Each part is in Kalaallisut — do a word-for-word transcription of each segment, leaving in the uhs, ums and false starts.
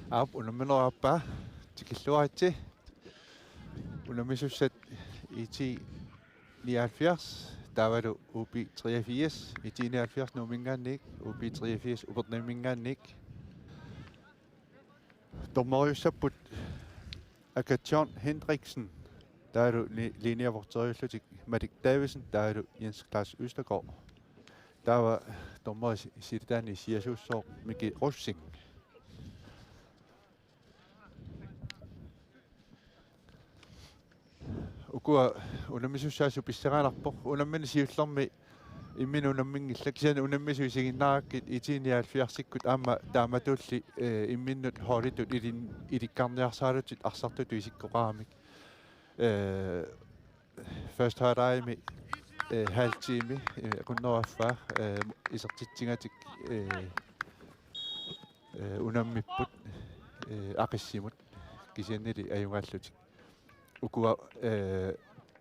Aap, unamminerup aappaa tikilluaritsi. Unammisussat I T nioghalvfjerds, taavalu U B treogfirs, I T nioghalvfjerds Nuumminngaanniit, U B treogfirs Upernavimminngaanniit. Dommeriussapput Aka John Hendriksen, taavalu li-, linjevogteriullutik Malik Davidsen, taavalu Jens Klaas Østergaard. Taava dommeri si-, silataani siasuussooq Miki Rosing. Ukua unammisussaasut pissanganarpoq, unammineq siullermi imminut unamminngillat, kisianni unammisut isiginnaarakkit I T nioghalvfjerdsikkut aamma taamatulli, eh, imminnut holditut ilin-, ilikkarniarsaralutik arsartutut isikkoqaramik. Eh, første halvlegimi, eh, halv time, eh, qunnerup affaa, eh, isertitsigatik, eh, eh, unammipput, eh, Aqissimut kisiannili ajugaallutik. Ukua, eh,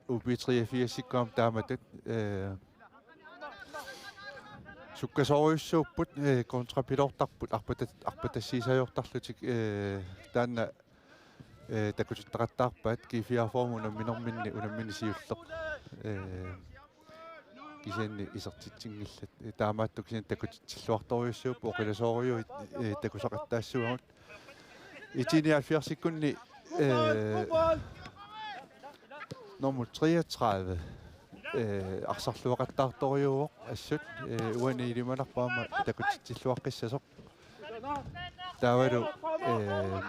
U B treogfirsikkut aamma taamatut, eh, sukkasoorujussuupput, eh, kontrapiloortarput, arpatat-, arpatassiisajortarlutik, eh, taanna, eh, takutittaqattaarpaat, G fireogfyrre unamminerminni unammineq siulleq. Eh, kisianni isertitsinngillat. Eh, taamaattoq kisianni takutitsilluartorujussuupput, oqilasoorujuit, eh, takusaqattaassavagut. I T nioghalvfjerdsikkunni, eh, nummer treogtredive, eh, arsarluaqattaartorujuuvoq assut, eh, uani ilimanarpoq aamma takutitsilluaqqissasoq. Taavalu, eh,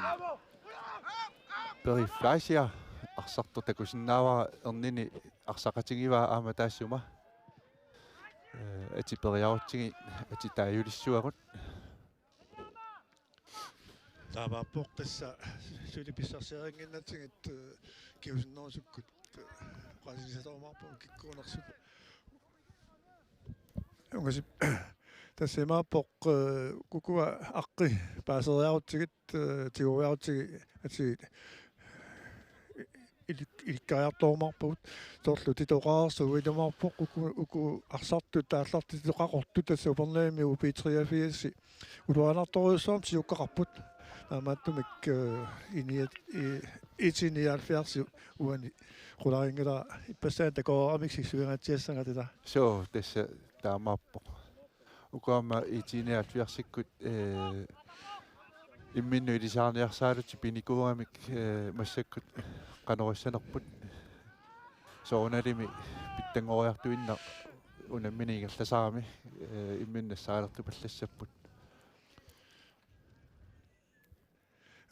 Peri Fleischer arsartoq takusinnaavara, ernini arsaqatigivaa aamma taassuma. Eh, atit periarutsigit, atit taajulissavagut. Taamaappoq tassa suli pissarsiarinnginnatsigit, eh, kingusinnerusukkut, eh, oqaasissatorumaarpagut kikkuunersut. Ungasip-, tassa imaappoq, eh, ukua aqqi paaseriarutsigit, eh, tigoriarutsigit atit ilik-, ilikkariartorumaarpagut. Soorlu titoqareersut ilumoorpoq, uku, uku arsartut aallartittoqaqortut tassa Upernavimmi U B treogfirsi uluaanartorujussuarmik siukkaqarput. Taamaattumik, eh, I T nioghalvfjerds uani qularinngilara, ippassaani takooramik sissuingaatsiassagatta. Suu, tassa taamaappoq. Ukua aamma I T nioghalvfjerdsikkut, eh, imminnut ilisaarniarsaralutik pinikuugamik, eh, massakkut qanoq issanerput. Soorunalimi pitsanngoriartuinnaq unammineq ingerlasarami, eh, imminnut nassaalertupallassapput.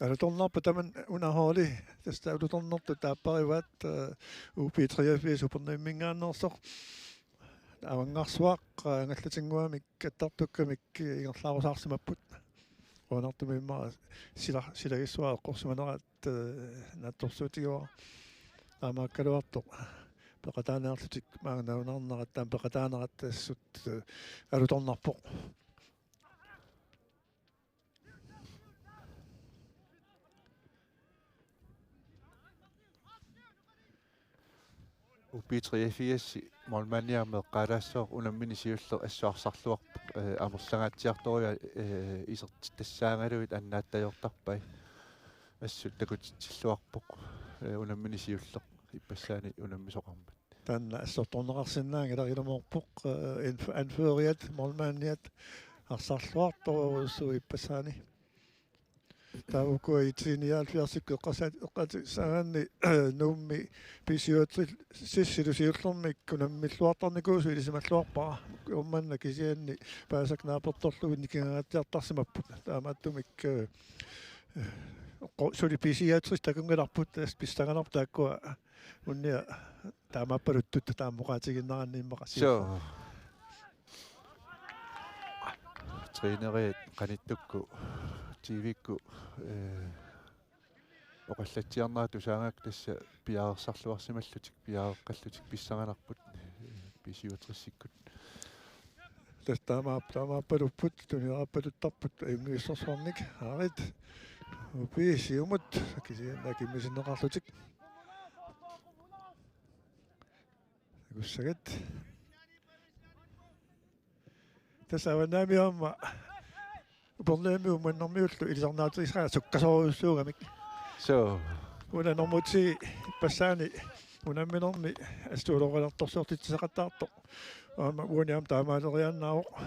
Alutornarpoq tamanna, una holdi, tassa alutornartut taapparivaat, eh, U B treogfirs Upernavimminngaanneersoq. Avanngarsuaq, eh, angallatinnguamik attartukkamik ingerlaarusaarsimapput. Qujanartumik immaqa sila-, silagissuaq eqqorsimaneraat, eh, naatsorsuutigaara. Taamaakkaluartoq peqataaniarlutik maanga nalunaarnerat, taama peqataanerat assut, eh, alutornarpoq. U B treogfirs målmandia meeqqaalaassooq, unammineq siulleq assut arsarluarpoq, eh, amerlangaatsiartorujuit, eh, isertittassaagaluit annaattajortarpai. Assut takutitsilluarpoq, eh, unammineq siulleq ippassaani unammisoqarmat. Taanna assortorneqarsinnaanngilaq, ilumoorpoq, eh, anf-, anføreriat, målmandiat, arsarluartorujussuuvoq ippassaani. Taava ukua I T nioghalvfjerdsikkut eqqarsa-, eqqarsaatigissaanni, Nuummi B syvogtresilu siullermik unammilluartarnikuusoq ilisimalluarpara. Uumanna kisianni paasakka naapertorlugit nikingaatsiartarsimapput. Taamaattumik, eh, qo-, suli B syvogtres takunngilarput, tassa pissanganarpoq taakkua unnia taamaappaluttut taama oqaatigiinneranni immaqa. Suu. Træneriat qanittukkut T V-kkut, eh, oqallatsiarnerat tusaagakku tassa piareersarluarsimallutik, piareeqqallutik pissanganarput, eh, B syvogtresikkut. Tassa taamaap-, taamaappalupput, tunioraappaluttarput ajunngitsorsuarnik, aarit. U B siumut, kisianni akimmisinneqarlutik. Takussavat. Tassa avannaamiut aamma U Upernaviup Uummannamiullu ilisarnaatigisara sukkasoorujussuugamik. Suu. Una nummer ti ippassaani unamminermi assuuloqalertorsiortitsisaqattaartoq. Aamma uani aamma taamaaleriaannaavoq.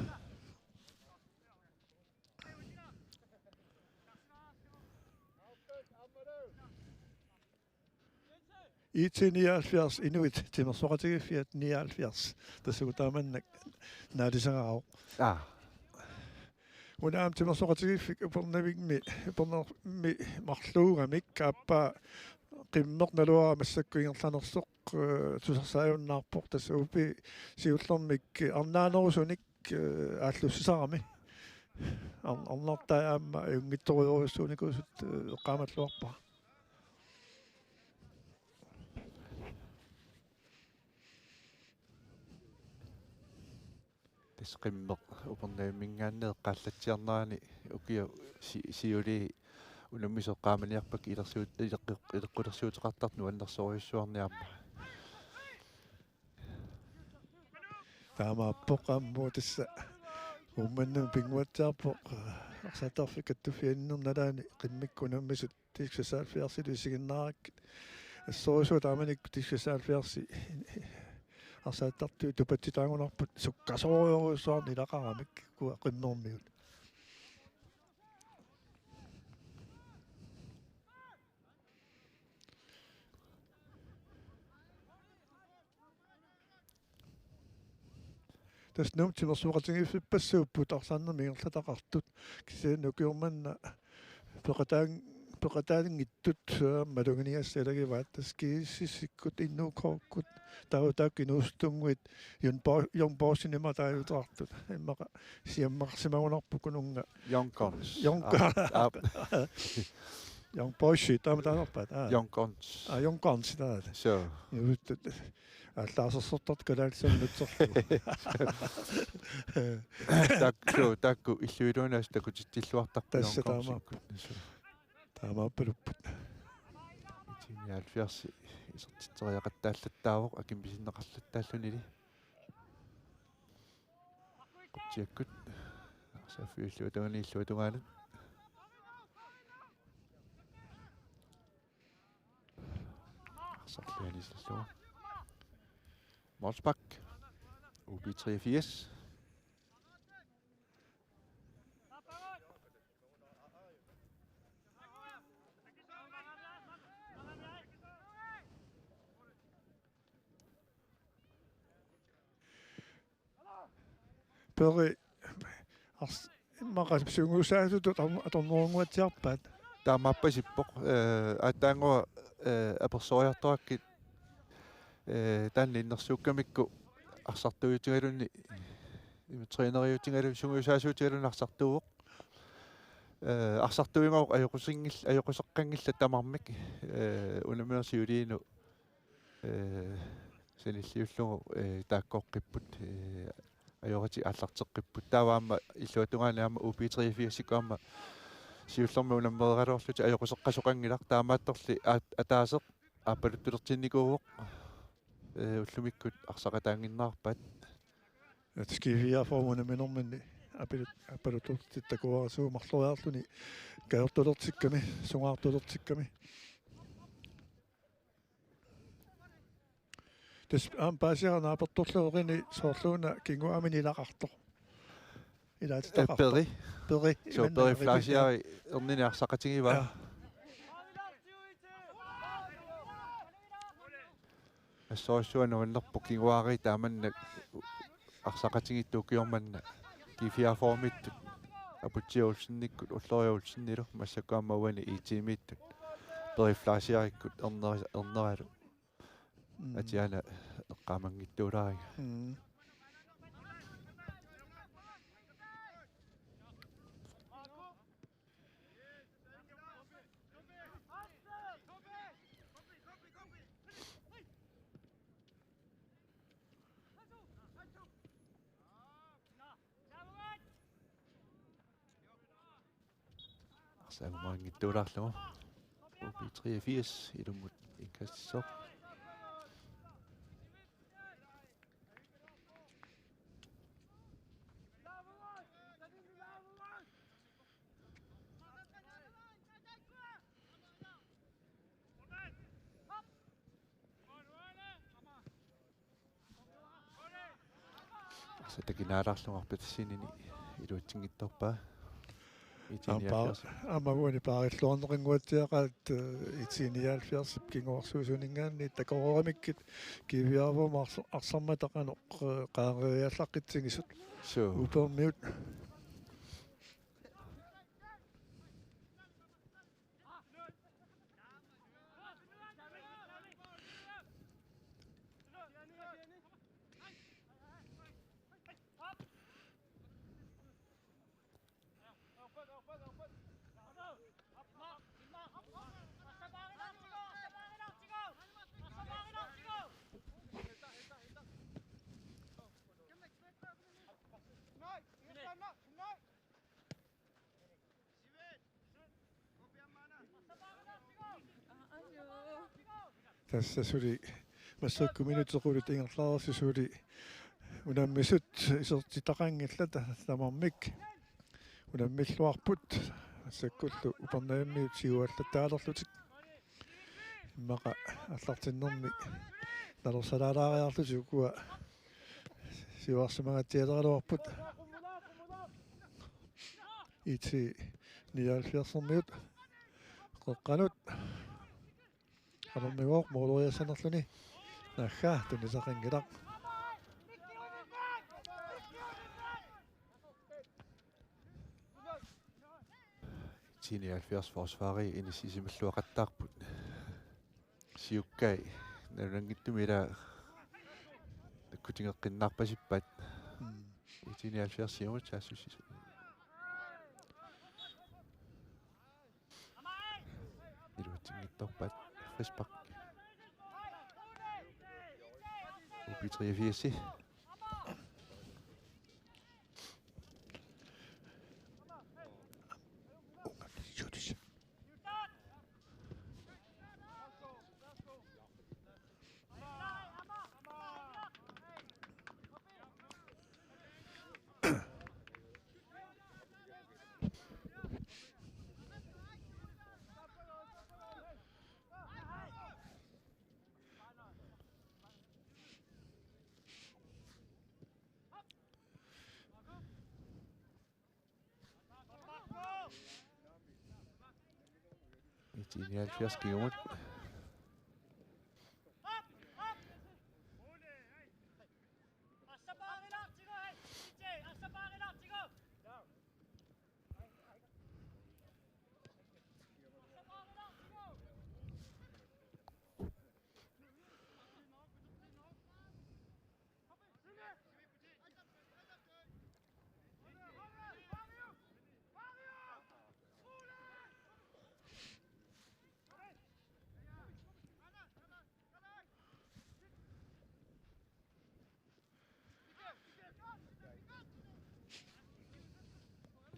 I T nioghalvfjerds, Inuit Timersoqatigiiffiat nioghalvfjerds. Tassa uku taamannak naalisagaavoq. Aa. Una aamma Timersoqatigiiffik Upernavimmi, Upernavimmut marluugamik aappaa qimmeq naluara massakkut ingerlanersoq, eh, tusarsaajunnaarpoq, tassa U P siullermik arnaanerusunik, eh, aallussisarami. Ar-, arnartai aamma ajunngitsorujussuunikuusut, eh, eqqaamalluarpara. Tassa qimmeq Upernavimminngaanniit eqqaallatsiarnerani ukiut si-, siulii unammisut eqqaamaniarpakka ilersuut-, ileqqi-, ileqqulersuuteqartartut nuannersorujussuarnik aamma. Taamaappoq aamma tassa Uummannami pinnguatsiarpoq, arsaattarfik kattuffianinngaanniit nalaani qimmikkut unammisut T-76-ilu isiginnaarakkit. Assorsuaq taamanikkut T-76-i arsaattartut tupatsitaagunarput sukkasoorujussuarnik ilaqaramik uku qimmermiut. Tassa Nuummi timersoqatigiiffippassuupput arsarnermi ingerlataqartut, kisianni ukioq manna peqataan-, peqataanngitsut, aa, maluginiassat ilagivaat, tassa G S S-ikkut, N O K-kkut, taava taakku inuusuttunnguit, Jon Bo-, Jon Boschimik taaguuteqartut. Immaqa siammarsimagunarpoq ukunga. Young Guns. Young Aa, Guns. Aa. Young Boys, taama taanerpaat. Aa. Young Guns. Aa, Young Guns, taava. Suu. Inuusuttut. Aallaarsersortartut kalaallisut nutserlugu. Tak-, suu, taakku illuiluunniit takutitsilluartarput Tassa Young taamaappoq. Gunsikkut. Suu. Taamaappalupput. Timialfiarsi isertitseriaqattaallattaavoq akimpisinneqarlattaallunili. Quptiakkut. Saaffiullugu tungaani illuatungaanut. Arsarluani sallugu. Målspark. U B treogfirs. Peri ars-, immaqa sungiusaasutut atorn-, atornerunnguatsiarpaat. Taamaappasippoq, eh, aatsaannguaq, eh, apersoriartorakkit, eh, taanna innersuukkamikku arsartuutigaluni, ima træneriutigaluni, sungiusaasuutigaluni arsartuuvoq. Eh, arsartuigooq ajoqusinngil-, ajoquseqqanngillat tamarmik, eh, unammineq siuliinut, eh, sanilliullugu, eh, taakkoqqipput, eh, ajoratik aallarteqqipput. Taava aamma illuatungaani aamma U B treogfirsikkut aamma siullermik unammereeraluarlutik ajoquseqqasoqanngilaq, taamaattorli aat-, ataaseq aappaluttulertinnikuuvoq, eh, ullumikkut arsaqataannginnerarpaat. At G fire-formuni minerminni apilut-, aappaluttulertittakkuarasuuvoq marloriarluni kajortulertikkami, sungaartulertikkami. Tassa aamma paasiara naapertorlugu eqini soorluuna kinguaamini ilaqartoq. Ilaatitaqartoq. Eh, Peri. Peri. Suu, imanna Peri Peri Fleischerip ernini arsaqatigivaa. Ja. Assorsuaq nuannerpoq kinguaariit taamannak arsaqatigiittut ukioq manna G fire-formiittut Aputsiaq Olsenikkut Ulloriaq Olsenilu massakkut aamma uani I T-miittut Peri Fleischerikkut ernera-, erneralu. Mm. Atiana eqqaamanngitsuulaariga. Mm. Arsaagumaanngitsuulaarlugu. U B treogfirs ilummut indkastissaaq. Takinaalaarlunga arpatassinini iluatsinngitsorpaa. Aamma IT-nioghalvfjerds. Aamma uani paarilluarneqanguatsiaqaat, eh, IT-nioghalvfjerdsip kinguarsuisuninngaanniit takoreeramikkit Kiviaavoq ars-, arsarmata qanoq, eh, qaangeeriallaqqitsigisut. Suu. Upermiut. Tassa suli massakkut minutsit qulit ingerlareersut suli unammisut isertitaqanngillat tamarmik. Unammilluarput massakkullu Upernavimmiut siuallattaalerlutik. Immaqa aallartinnermi nalorsalaalaariarlutik ukua siuarsimagatsialeraluarput. IT-nioghalvfjerdsermiut qeqqanut. Qanormigooq mooleriassanerluni. Naagga tunisaqanngilaq. IT-nioghalvfjerds forsvari inissisimalluaqattaarput. Siukkai nalunanngitsumik ila takkutigeqqinnaarpasippaat. Mm. IT-nioghalvfjerds siumut saassussisut. Iluatsinngitsorpaat frispark. O B treogfirs. IT-nioghalvfjerds kingumut.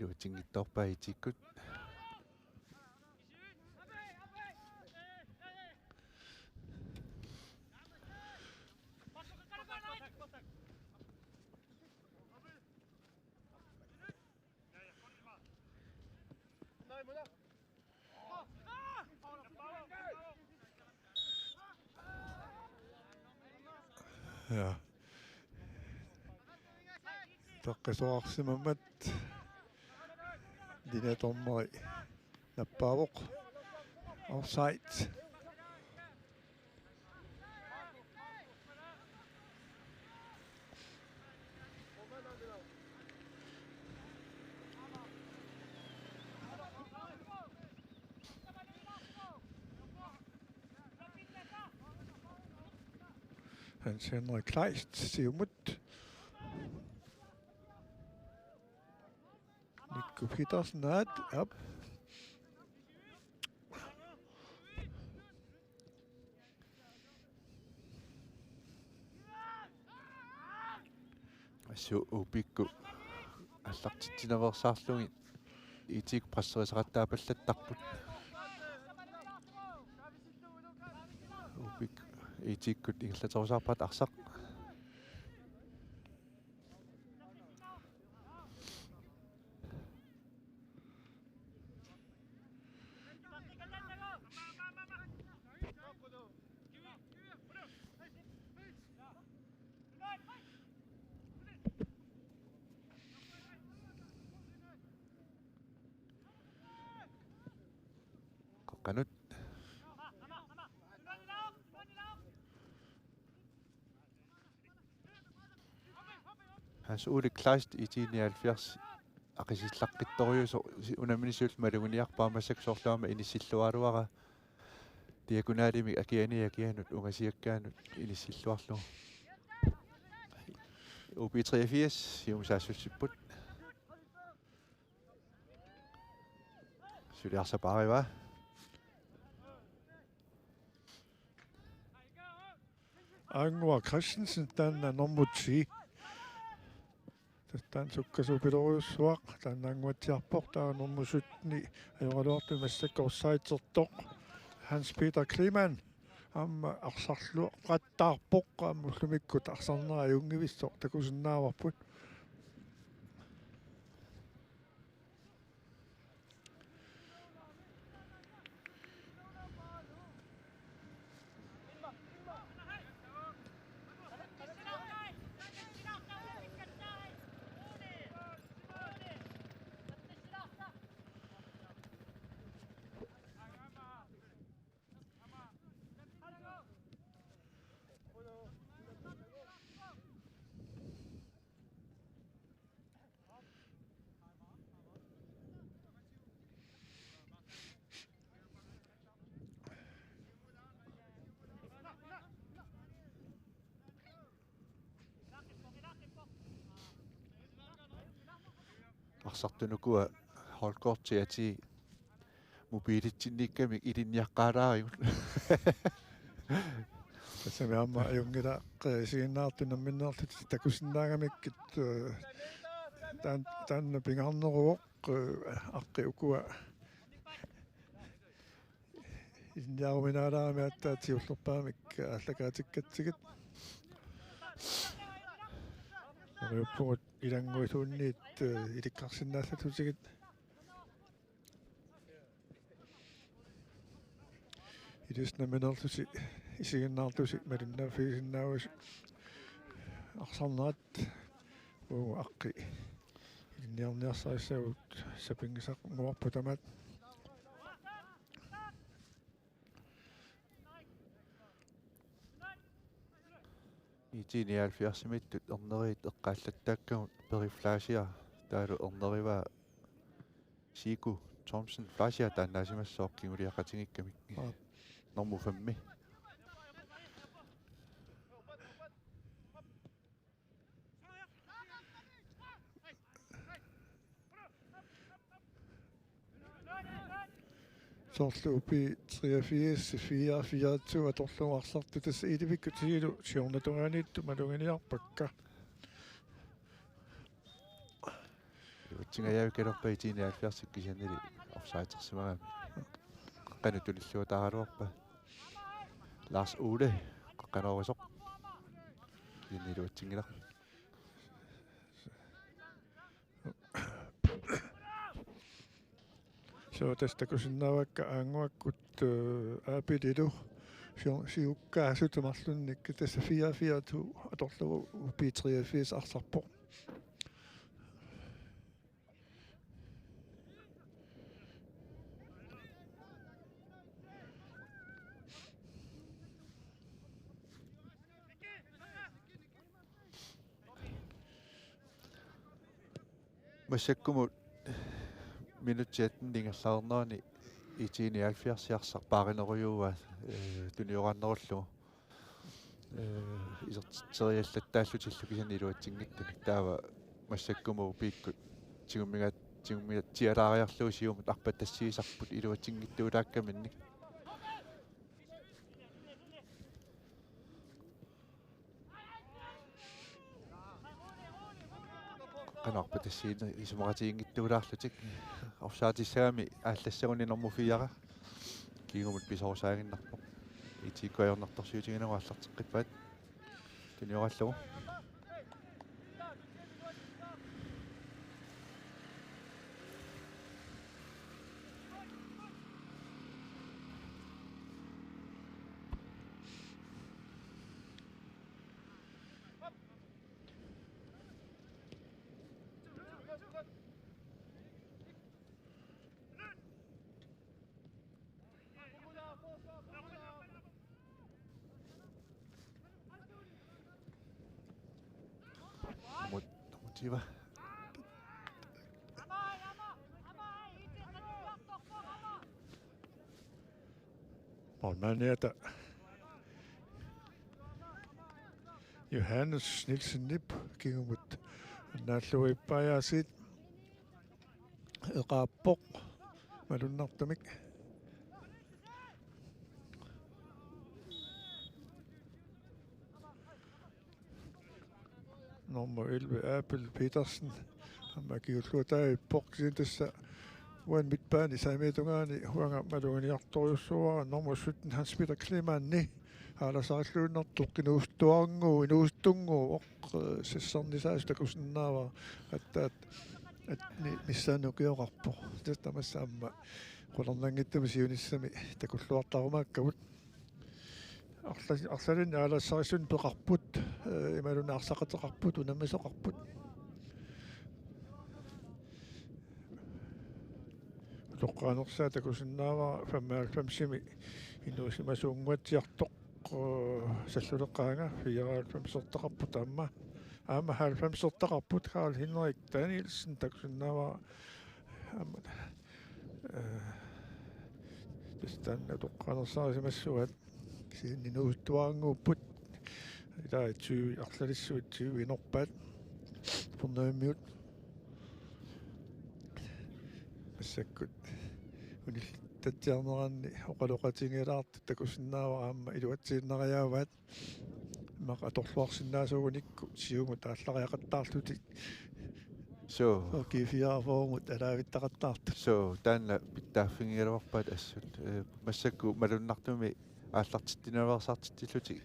Iluatsinngitsoorpaa IT-kkut. Ja. Toqqisoqarsimammat linjedommeri nappaavoq. Offside. Hans Henrik Kleist, siumut. Nico Petersen, aat, aap. Assut O B-kkut aallartitsinaveersaarlugit IT-kkut presserisaqattaapallattarput. O B-kkut IT-kkut ingerlaterusaarpaat arsaq. Qanut. Hans Ole Kleist, I T nioghalvfjerds, aqisillaqqittorujusoq si-, unamminerlu maluginiarpaa, massakkut soorlu aamma inissilluaraluara diagonalimik akiani akianut ungasiakkaanut inissilluarlugu. U B treogfirs, siumut saassussipput. Suli arsaq paarivaa. Aangua Christensen taanna nummer ti. Tassa taanna sukkasuupilorujussuaq, taanna aannguatsiarpoq, taava nummer sytten ajoraluartumik massakkut offsidertoq. Hans Peter Kleemann aamma arsarluaqattaarpoq, aamma ullumikkut arsarnera ajunngivissoq takusinnaavarput. Arsartut ukua holdkortiatii mobiilitsinniikkamik ilinniaqqaalaarigut. Tassami aamma ajunngilaq, eh, isiginnaartut namminneerlutik takusinnaagamikkit, eh, taan-, taanna pingaarneruvoq, eh, aqqi ukua ilinniaruminaalaarami aatsaat siullerpaamik aallakaatikatsigu. Neriuppugut ilannguisuunniit, eh, ilikkarsinnaassallutigu. Ilissi namminneerlusi isiginnaartusi malinnaaffigisinnaavusi arsarnerat, uagut aqqi ilinniarniarsarissagut sapinngisannguarput tamaat. I T nioghalvfjerdsimiittut erneriit eqqaallattaakkagut Peri Fleischer, taavalu ernerivaa Siku Thomsen Fleischer, taannaasimassooq kinguliaqatigiikkamik. Aa. Nummer femmi. Soorlu U B treogfirs fire fire to atorlugu arsartut, tassa elleve-kkut siornatungaaniittut maluginiarpakka. Iluatsingajavikkaluarpaa I T nioghalvfjerds kisiannili offsidersimagami. Qanoq tunilluataaraluarpa? Lars Ole, qaqqanoorisoq. Kisianni iluatsinngilaq. Suu, tassa takusinnaavakka aannguakkut, eh, A-pililu sio-, siukkaasutut marlunnik, tassa fire fire to atorlugu U B treogfirs arsarpoq. Massakkumut minutsit atten ingerlareernerani I T nioghalvfjerds arsaq paarinerujuaa, eh, tunioraannerullugu. Eh, isertitseriallattaallutillu kisianni iluatsinngitsunik. Taava massakkumut U B-kkut tigummiga-, tigummigatsialaariarlugu siumut arpatassiisarput iluatsinngitsuulaakkaminnik. Qanoq arpatassiineq isumaqatiginngitsuulaarlutik. Offsidessagami aallassaguni nummer fire. Kingumut pisoorusaaginnarpoq. I T-kkut ajornartorsiutiginagu aallarteqqippaat. Tuniorallugu. Kiva. Målmandiata Johannes Nielsenip kingumut annaalluinnarpaa aasiit eqaappoq malunnartumik. Nummer elleve, Abel Petersen. Aamma kingulliutaa ippoq kisianni tassa uani midtbane saamiata tungaani uanga maluginiartorujussuuara. Nummer sytten, Hans Peter Kleemanni. Aalasarilluinnartoq inuusuttuarnguuvoq, inuusuttunnguuvoq, eh, sassernisaasut takusinnaavara. Aatsaat, at-, ni-, missaani ukioqarpoq. Tassa tamassa aamma qularnanngitsumik siunissami takulluartarumaakkavut. Arla-, arlalinni aalasarissuunneq peqarput, eh, imaluunniit arsaqateqarput, unammisoqarput. Utoqqaanersaat takusinnaavara femoghalvfemsimi inuusimasuunnguatsiartoq, eh, salluleqaanga, fireoghalvfemsertaqarput aamma. Aamma halvfemsertaqarput, Karl Henrik Danielsen takusinnaavara aamma, eh, tassa taanna utoqqaanersaarisimassuaat. Kisianni inuusuttuarnguupput. Ilaa tyve arlalissuit tyve inorpaat. Supernavimmiut. Massakkut unilluatsiarneranni oqaloqatigilaartut takusinnaavara aamma iluatsiinnariaavaat. Immaqa atorluarsinnaasuugunikku siumut aallariaqattaarlutik. Suu. G fireogfyrremut alaavittaqattaartut. Suu, taanna pitsaaffigigaluarpaat assut. Eh, massakkut malunnartumik aallartitsinersaartitsillutik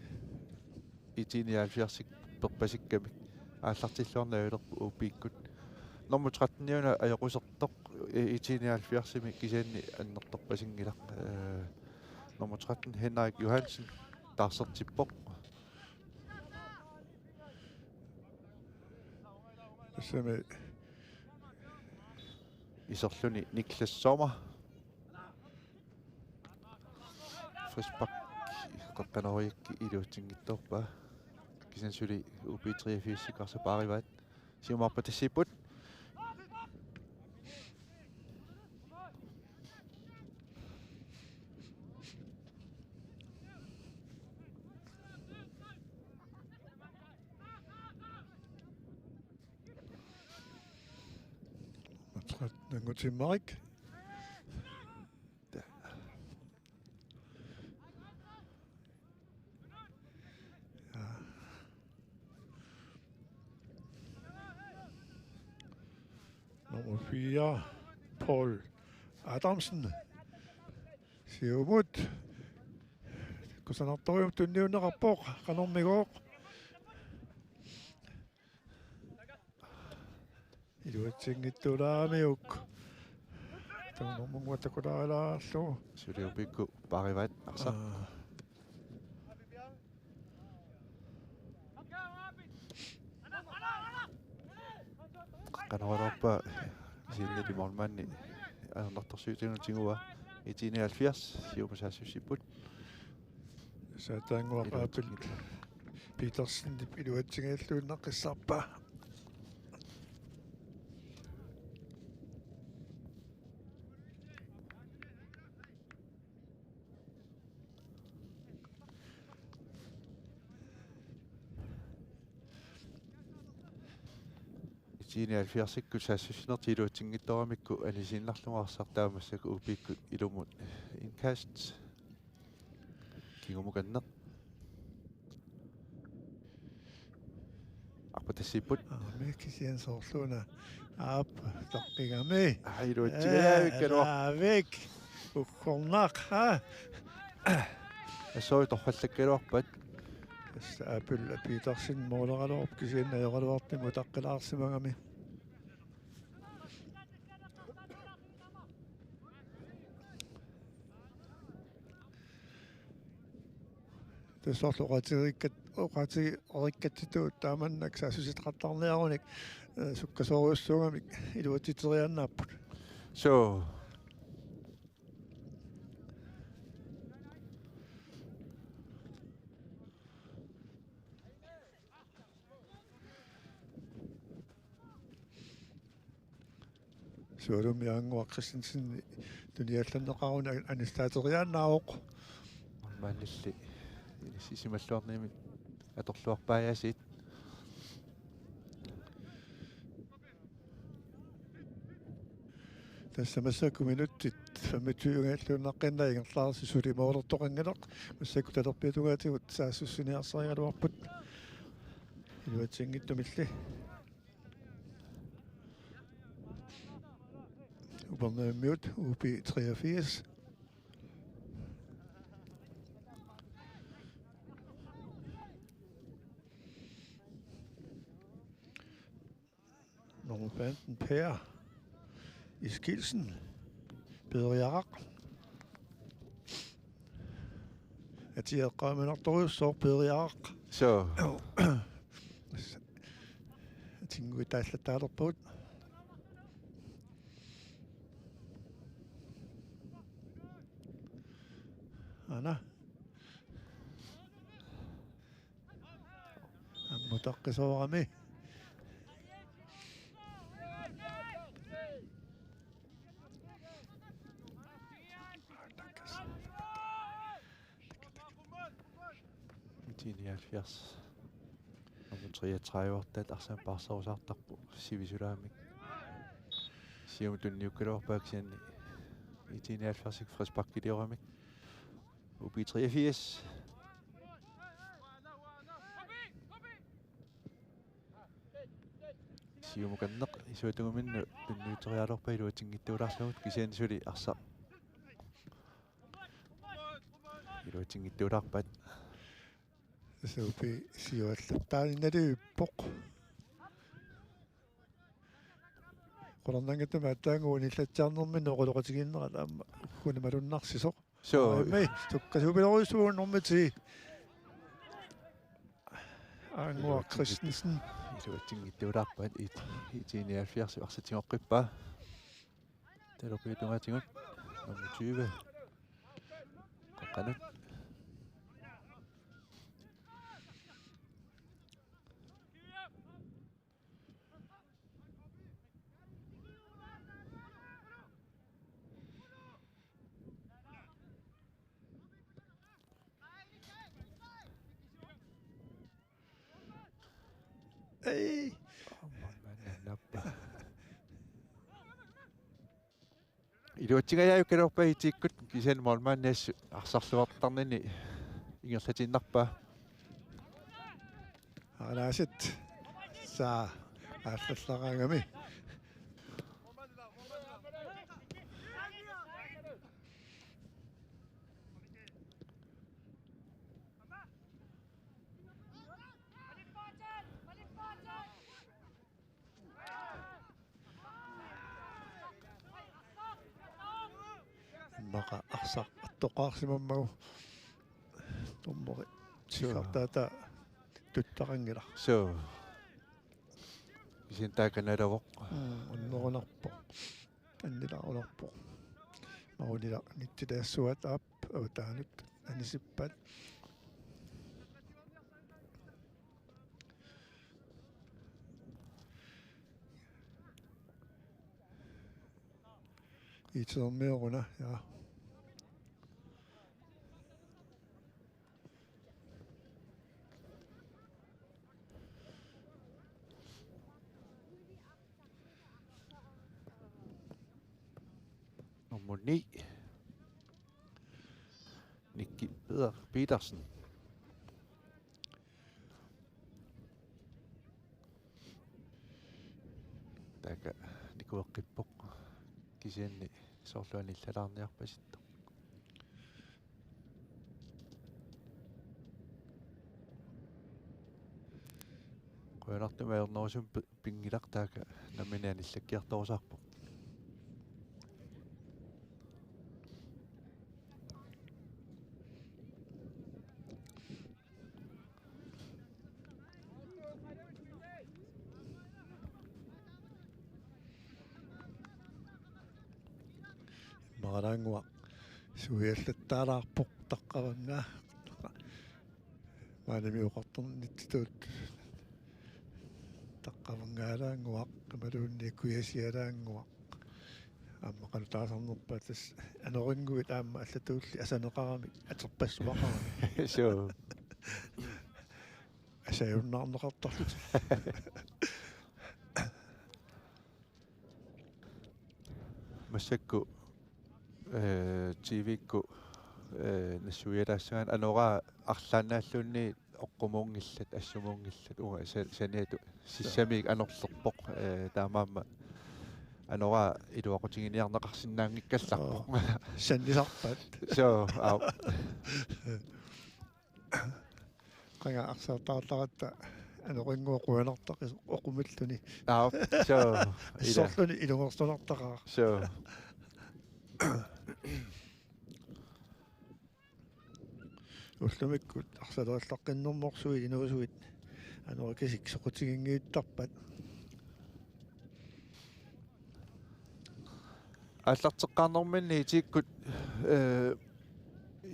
I T nioghalvfjerdsik perpasikkamik aallartilluarnavilerput U P-kkut. Nummer tretten-iuna ajoqusertoq, eh, I T nioghalvfjerdsimi kisianni annertoorpasinngilaq. Eh, nummer tretten, Henrik Johansen, taarsertippoq. Tassami iserluni Niklas Sommer. Frispark qeqqanoriakkit iluatsinngitsoorpaa. Kisianni suli U B treogfirsip arsaq paarivaat. Siumut arpatassiipput. Nummer tretten, Angutimmarik. Ja. Nummer fire, Paul Adamsen. Siumut. Kusanartorujummik tunniunneqarpoq, qanormigooq. Iluatsinngitsooramiuk. Tamanna takulaarilaarlugu. Suli U P-kkut paarivaat arsaq. Aa. Qanoq iliorpa isiginnaartut målmandi ajornartorsiutigalugit tiguaa. I T nioghalvfjerds, siumut saassussipput. Saataannguaq Abel Petersenip iluatsinngilluinnaqqissaarpaa. I T nioghalvfjerdsikkut saassussinertik iluatsinngitsooramikku anisiinnarlugu arsaq, taava massakkut U P-kkut ilumut indkast. Kingumukanneq. Arpatassiipput. Aamma kisianni soorluuna. Aap, toqqigami. Aa, iluatsinngilaq. Ee, kaluar. Aavik. Uggornaq, ha? Assut torrallakkaluarpat. Tassa Abel Petersen mooleraluarpoq kisianni ajoraluartumik utaqqilaarsimagami. Tassa soorlu oqaatigereerikkat-, oqaatigereerikkatsitut taamannak saassussitaqartarniarunik, eh, sukkasoorujussuugamik iluatsiteriaannaapput. Suu. Tualumi Aannguaq Christensen tuniallanneqaruni anistaateriaannaavoq. Maanilli inissisimalluarnimi atorluarpaajaasiit. Tassa massakkut minutsit femogtyve-nngilluinnarlugu ingerlaarsi suli moolertoqanngilaq. Massakkut talerpiatungaatigut saassussiniarsarigaluarput. Iluatsinngitsumilli. Upernavimmiut U B treogfirs. Nummer femten, Per Eskildsen. Peeriaraq. Atia eqqaaminartorujussuaq Peeriaraq. Suu. Atinngui taallattaalerpagut. Aana. Ammutaqqisoorami. IT nioghalvfjerds. Nummer treogtredive, der arsaq paarserusaartarpoq sivisulaamik. Siumut tunniukkaluarpaa kisianni IT nioghalvfjerds frisparkilioramik. U B treogfirs. Siumukanneq isuatungaminnu tunniuterialerpaa iluatsinngitsuulaarlugu kisianni suli arsaq. Iluatsinngitsuulaarpaat. Suupi siuallattaaninnalivippoq. Qularnanngitsumik aatsaannguaq inillatsiarnerminni oqaloqatigiinnerat aamma ukkuni malunnarsisoq. Suu. Aamma sukkasuupilorujussuuvoq nummer ti. Aannguaq Christensen. Iluatsinngitsuulaarpaat IT, IT nioghalvfjerds arsaq tigoqqippaa. Talerpiatungaatigut nummer tyve. Qaqqanut. Ei. Nappa. Iluatsingajaajukkaluarpaa IT-kkut kisianni målmandi assut arsarluartarnini ingerlatiinnarpaa. Aalaasat saa aallallaraangami. Immaqa arsaq attoqqaarsimammagu. Dommeri. Suu. Tikkartaata tuttaqanngilaq. Suu. Isin taakanaluvoq. Mm, unnerunarpoq. Annilaarunarpoq. Maunila nittilaassuat aap avataanut anisippaat. Itermioruna, ja. Nummer ni. Nikki Peder Petersen. Taaka nikueqqippoq. Kisianni soorlu anillalaarniarpasittoq. Qujanartumik ajornerusumik pi-, pinngilaq taaka nammineq anillakkiartorusaarpoq. Immaqa Aannguaq suiallattaalaarpoq taqqavannga. Maanimi oqartornitsitut taqqavanngaalaannguaq, imaluunniit kujasialaannguaq. Aamma qanoq taasarnerpaat tassa anorinnguit aamma allatulli asaneqaramik aterpassuaqaramik. Suu. Asajunnaarneqartarlutik. Massakkut, eh, T V-kkut, eh, nassuialaassagaanni anoraa arlaannaalluunniit oqqumuunngillat, assumuunngillat, uunga sa-, saniatigut sissamiik anorlerpoq, eh, taamaammat anoraa iluaqutiginiarneqarsinnaanngikkallarpoq. Oo, sannisarpat. Suu, aap. Qanga arsartaartaratta anorinnguaq qujanartaqis oqumilluni. Aap, suu, ila. Assorluni ilungersunartaqaaq. Suu. Ullumikkut arsartaallaqqinnermorsuit inuusuit anorakisik soqutiginngittarpat. Aallarteqqaarnerminni itikkut, eh,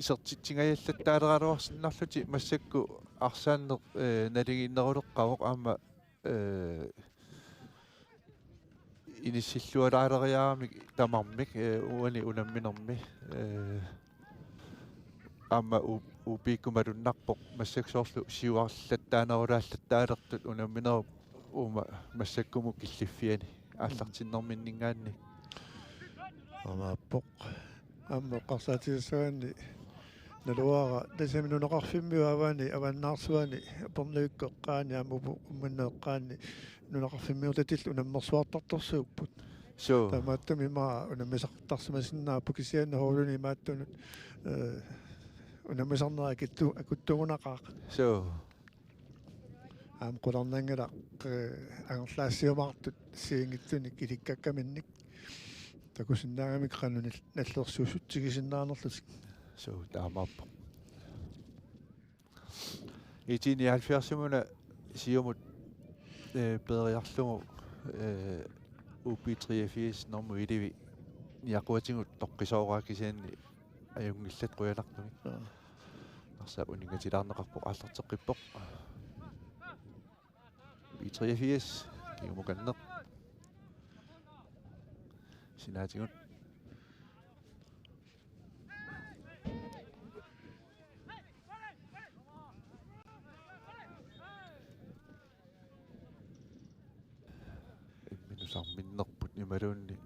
isertitsinngajallattaaleraluarsinnarlutik massakkut arsaanneq, eh, nalinginneruleqqavoq aamma, eh, inissillualaaleriaramik tamarmik, eh, uani unamminermi, eh, aamma U-, U P-kkut malunnarpoq massakkut soorlu siuarlattaanerulaallattaalertut unamminerup uuma massakkumut killiffiani aallartinnerminninngaanniit. Aamma appoq. Aamma eqqarsaatigassagaanni naluara tassami nunaqarfimmiut avaani, avannaarsuani, Upernavikkut eqqaani aamma Upu-, Uummannap eqqaani nunaqarfimmiutatillu unammersuartartorsuupput. Suu. Taamaattumik immaqa unammisartarsimasinnaavoq kisianni holdini imaattunut, eh, unammisarnera akitsu-, akutsugunaqaaq. Suu. Aamma qularnanngilaq, eh, angerlaassiumaartut assigiinngitsunik ilikkakkaminnik. Takusinnaagamik qanoq nal-, nallersuussutsigisinnaanerlutik. Suu, taamaappoq. I T nioghalvfjerds-imuna siumut, eh, peeriarlugu, eh, U P treogfirs normu elleve niaquatigut toqqissooraa kisianni ajunngillat qujanartumik. Joo. Arsaq uninngatilaarneqarpoq, aallarteqqippoq. B treogfirs, kingumukanneq. Sinaatigut. Imminut sarminnerput imaluunniit.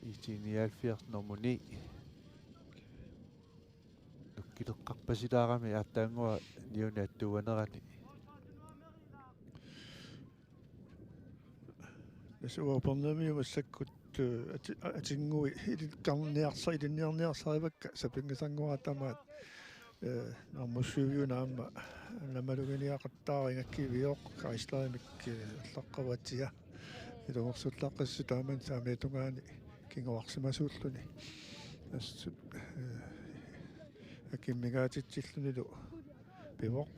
I T nioghalvfjerds nummer ni. Nukkileqqarpasilaarami aatsaannguaq niuni attuunerani. Tassa uanga Upernavimmiut massakkut, eh, ati-, a-, atinnguit ilikkarniarsa-, ilinniarniarsarivakka sapinngisanngorama tamaat, eh, naammussuiviuna aamma namaluginiaqattaarigakkiviuq Chryslerimik, eh, allaqqavoq atia. Ilungersullaqqissasoq taamani saamiata tungaani kinguarsimasuulluni. Assut, eh, akimmigaatitsillunilu pivoq.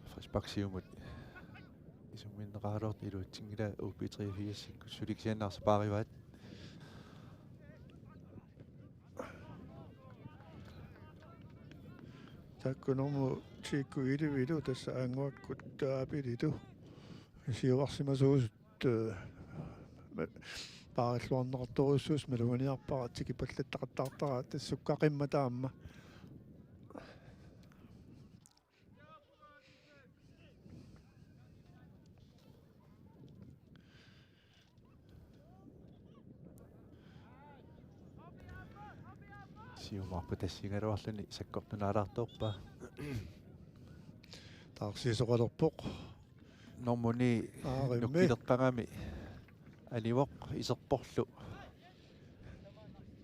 Frispark siumut isumminneqaraluartoq iluatsinngilaa U P treogfirs-ikkut, suli kisianni arsaq paarivaat. Taakku nummer ti-kkut elleve-lu tassa aannguakkut taapililu siuarsimasuusut, eh, ma-, paarilluarneqartorujussuusoq maluginiarpara, tikipallattaqattaartara tassa sukkaqimmat aamma. Siumaarpoq tassigaluarluni sakkortunaalaartoorpaa. Taarsiisoqalerpoq. Nummer ni. Aarimmi. Nukkileqqagami anivoq iserporlu.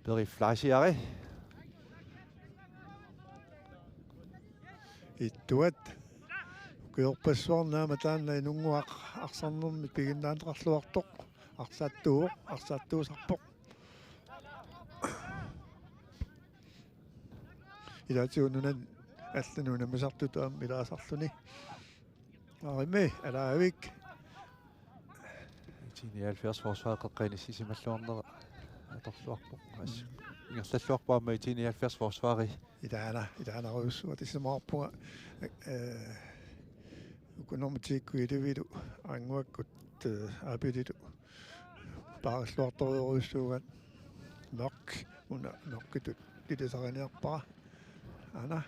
Peri Fleischieri. Ittuat. Ukiorpassuarni aamma taanna inunnguaq arsarnermik piginnaanneqarluartoq. Arsartuuvoq, arsartuusarpoq. Ilaatigut nunani allanut unammisartutut aamma ilaasarluni. Arimi, Alaavik. I T nioghalvfjerds forsvar qeqqanississimalluarnera atorluarpoq. As-, ingerlalluarpoq aamma I T nioghalvfjerds forsvari. Ilaana, ilaana rujussuaq tisimaarpunga. Eh, uku nummer ti-kkut Ilivilu, Annguakkut, eh, Aapililu. Paarilluartorujussuugaat. Mørch, una Mørchitut ilisariniarpara. Aana.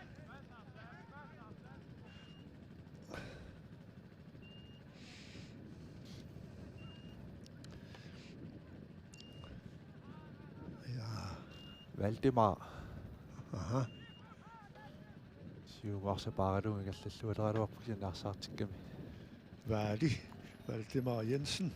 Ja. Valdemar. Aha. Siumukarsa paaralugu ingerlallualeraluarpoq kisianni arsaartikkami. Vaali. Valdemar Jensen.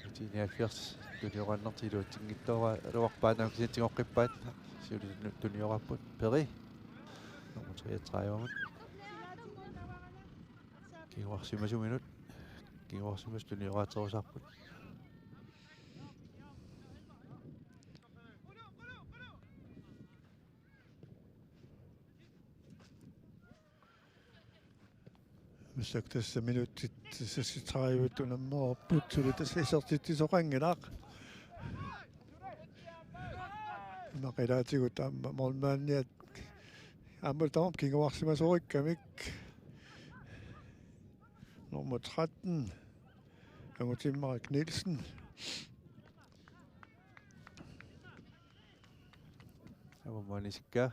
I T nioghalvfjerds tunioraannertik iluatsinngitsoorluarpaat, aamma kisianni tigoqqippaat, siuliani tunioraapput Peri. Nummer treogtredive-mut. Kinguarsimasuminut. Kinguarsimasut tunioraaterusaarput. Massakkut tassa minutsit seksogtredive unammereerput, suli tassa isertitsisoqanngilaq. Immaqa ilaatigut aamma målmandiat aamma tamarmik kinguarsimasorikkamik. Nummer tretten, Angutimmarik Nielsen. Aamma maanisikka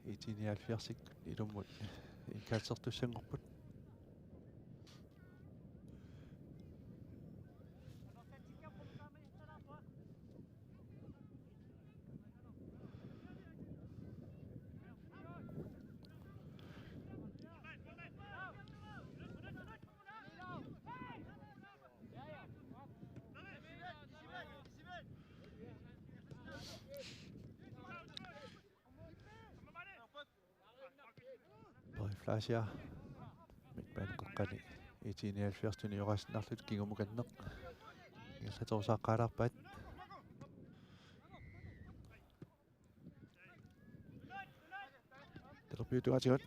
I T nioghalvfjerdsip ilummut indkastertussanngorput. Peri Fleischer. Midtbane qeqqani I T nioghalvfjerds tunioraasinnaarlutik kingumukanneq ingerlaterusaaqqaalaarpaat. Talerpiata tungaatigut.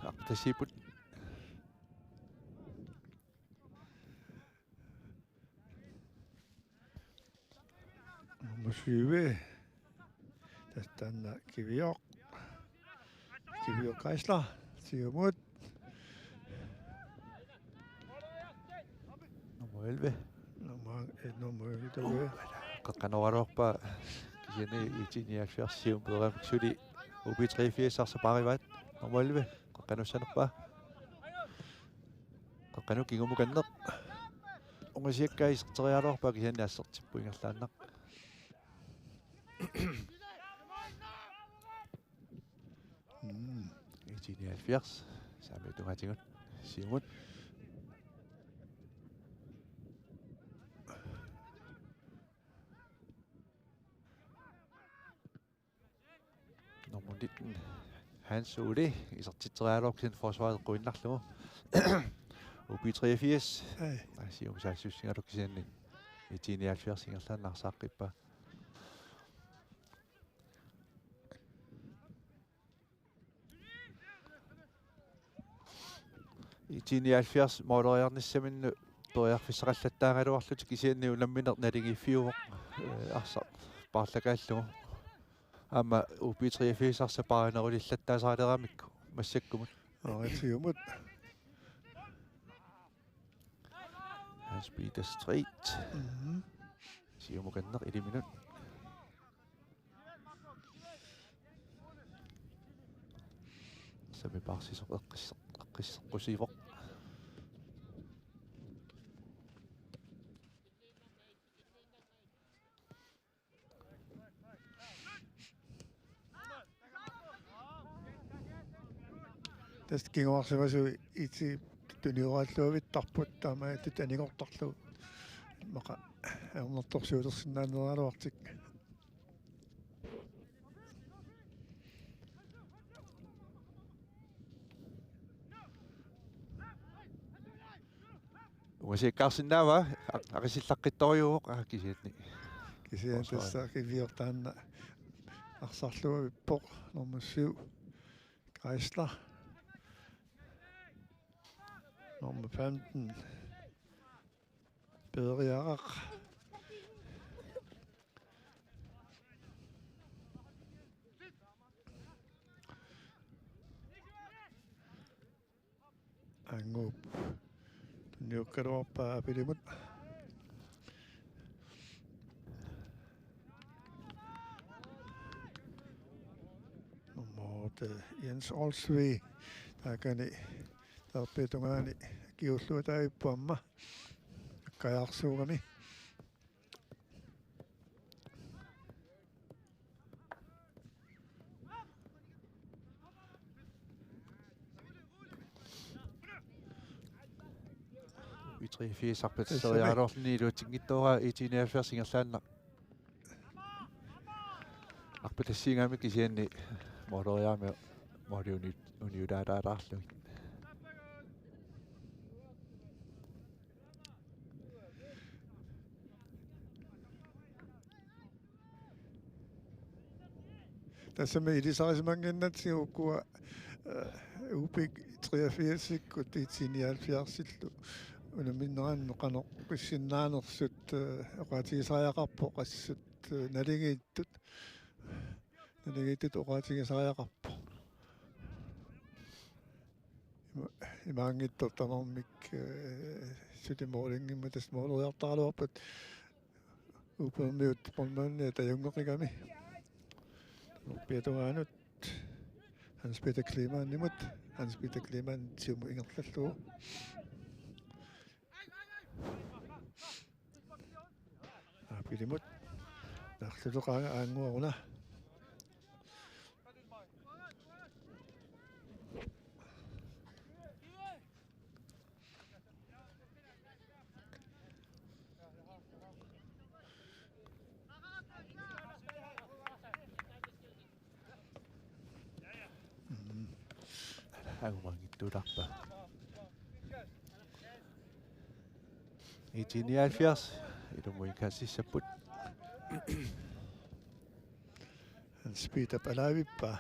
Arpatassiipput. Nummer syv. Tassa taanna Kivioq. Kivioq Geisler. Siumut. Nummer elleve. Nummer, eh, nummer elleve. Qeqqanooraluarpaa kisianni I T nioghalvfjerds siumut pereeramik suli U B treogfirs arsaq paarivaat. Nummer elleve. Qeqqanussanerpaa. Qeqqanut kingumukanneq. Ungasiakkaat iserteriaraluarpaa kisianni assertipput ingerlaannaq. Mm. I T nioghalvfjerds. Saamiata tungaatigut. Siumut. Nummer nitten, Hans Ole, isertitseriaraluarpoq kisianni forsvaret eqquinnarlugu. U B treogfirs. Ai. Ai, siumut saassussigalugu kisianni I T nioghalvfjerds ingerlaannaq arsaaqqippaa. I T nioghalvfjerds måleriarnissaminnut periarfissaqallattaaraluarlutik kisianni unammineq naligiiffiuvoq, eh, arsaq paarlakaallugu. Aamma U B treogfirs arsaq paarinerulillattaasaraleramikku massakkumut. Aa, siumut. Hans Peter Street. Mhm. Siumukanneq iliminut. Sami paarsisoq eqqisseq-, eqqisseqqusiivoq. Tassa kinguarsimasut I T tunioraalluavittarput taamaattut anigortarlugu. Immaqa ajornartorsiulersinnaaneraluartik. Musiikkaarsinnaava, a-, arisillaqqittorujuuvoq, aa, kisianni. Kisianni tassa kivior taanna arsarluavippoq, nummer syv, Geisler. Nummer femten, Peeriaraq. Angup tunniukkaluarpaa Apilimut. Nummer otte, Jens Olsvig. Taakani talerpiata tungaani akiuulluataavippoq aamma. Akkajaarsuugami. U treogfirs arpatasseriaraluarluni iluatsinngitsoorpaa I T nioghalvfjerds ingerlaannaq. Arpatassiigaangamik kisianni måleriaami måli uni-, uniulaataalaarlugit. Tassami ilisarisimannginnatsigu ukua, eh, U B treogfirsikkut I T nioghalvfjerdsillu unamminerannut qanoq oqissinnaanersut, eh, oqaatigisariaqarpoq, assut, eh, naligiittut, naligiittut oqaatigisariaqarpoq. Ima-, imaanngitsoq tamarmik, eh, suli målinngimmat tassa måleriartaraluarput. Upermiut målmandia tajunngeqigami. Talerpiata tungaanut Hans Peter Kleemanimut. Hans Peter Kleemann siumut ingerlallugu. Apilimut. Narlutoqaanga aannguaruna. Mm. Angumanngitsuutarpaa. I T nioghalvfjerds, ilummut indkastissapput. Hans Peter palaavippaa.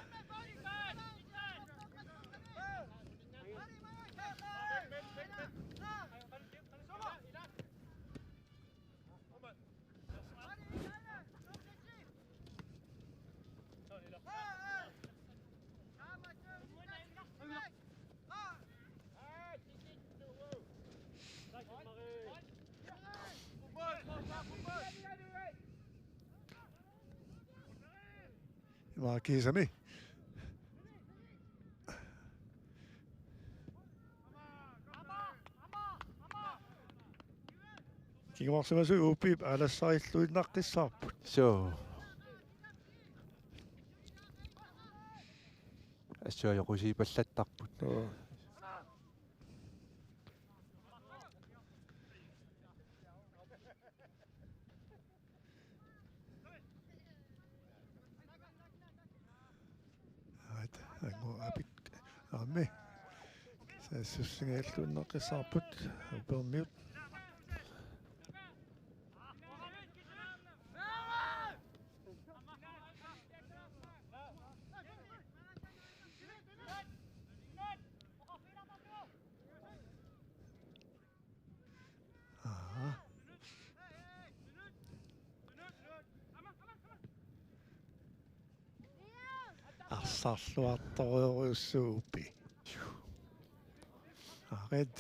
Ima kiisami. Kinguarsimasup U B-p aalassarilluinnaqqissaarput. Suu. Assut ajoqusiipallattarput. Joo. Aat, angu apit, aammi. Saassussigalluinnaqqissaarput, Upermiut. Aa. Arsarluartorujussuuvoq. Arit.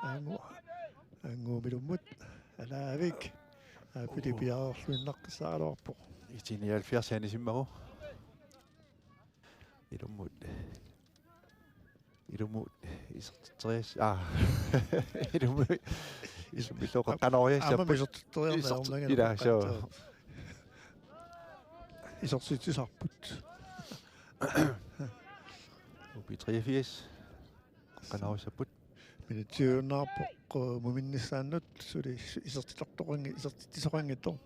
Angu. Angu ilummut. Alaavik. Apili piareerluinnaqqissaaraluarpoq. I T nioghalvfjerds anisimmagu. Ilummut. Ilummut isertitserias-, aa. Ilummut isumillu qanooriassapput. Aamma isertitseriarneq isert-, ajornanngilaq ilaa, suu. Isertitsisarput. U B treogfirs. Qanooriassapput. Minutsiunnaarpoq, eh, muminnissaannut suli isertitartoqanngi-, isertitsisoqanngitsoq.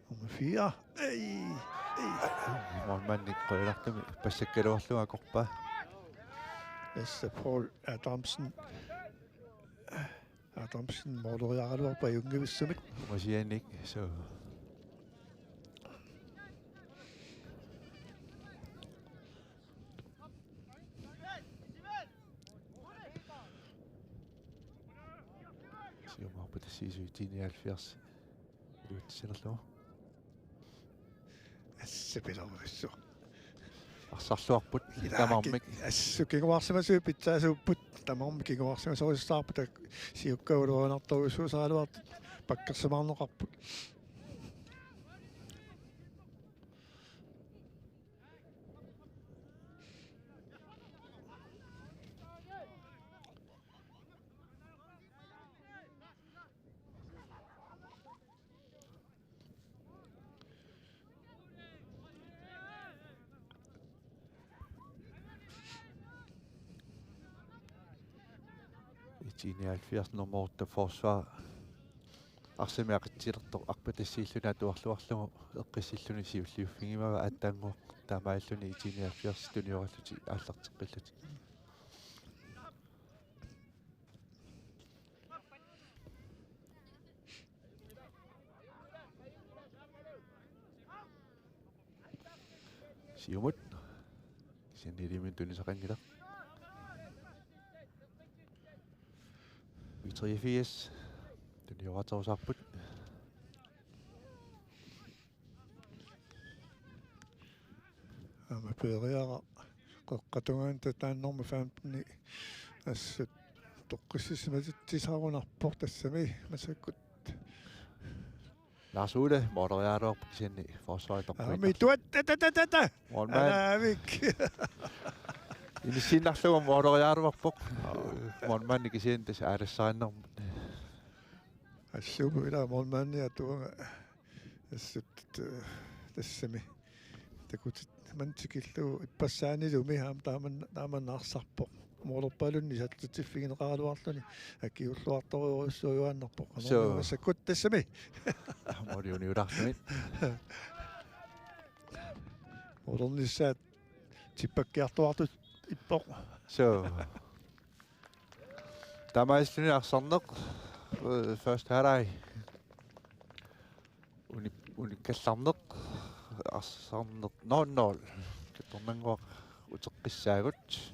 Nummer fire. Ei, ei. Målmandip qujanartumik passakkaluarlugu akorpaa. Tassa Paul Adamsen. Adamsen mooleriaraluarpoq ajunngivissumik. Uasianik, so. Siumaarput tassiisui tinialfiars. Iluatsissinerlugu. Assut pilerujussuaq. Arsarluarput. Ilaa, tamarmik. Ki-, assut kinguarsimasuit pitsaasuupput. Tamarmik kinguarsimasorujussuusarput, tak-, siukkaluarnartorujussuusaraluartut pakkersimaarneqarput. Tinialfiars nummer otte forsvar. Arsamik aqitsilertoq arpatassiilluni atuarluarlugu eqqissilluni siulliuffigimmagu aatsaannguaq taamaalilluni tinialfiars tuniorallutik aallarteqqillutik. Siumut. Kisianni iliminut tunisaqanngilaq. B treogfirs. Tunioraaterusaarput. Aamma peeriara qeqqata tungaanut taanna nummer femten-i assut toqqissisimatitsisarunarpoq tassami massakkut. Lars Ole, mooleriaraluarpoq kisianni forsvarip toqqiit. Aamma ituat, ta, ta, ta, ta, ta. Målmand. Anaavik. Inissiinnarlugu mooleriaraluarpoq. Målmandi kisianni tassa aalassaannermut. Assut ilaa målmandi atuagaq. Assut, eh, tassami. Takutit manna tikillugu ippassaanilumi aamma taaman-, taamanna arsarpoq. Moolerpaalunni sallutsiffigineqaraluarluni akiulluartorujussuujuaannarpoq. So. Massakkut tassami. Mooliuniulaarluni. Moolernissaat tippakkiartuaartut ippoq. So. Taamaasilluni arsarneq, øh, første halvleg. Uni-, unikkallarneq, arsarneq nul nul. Katornannguaq uteqqissaagut.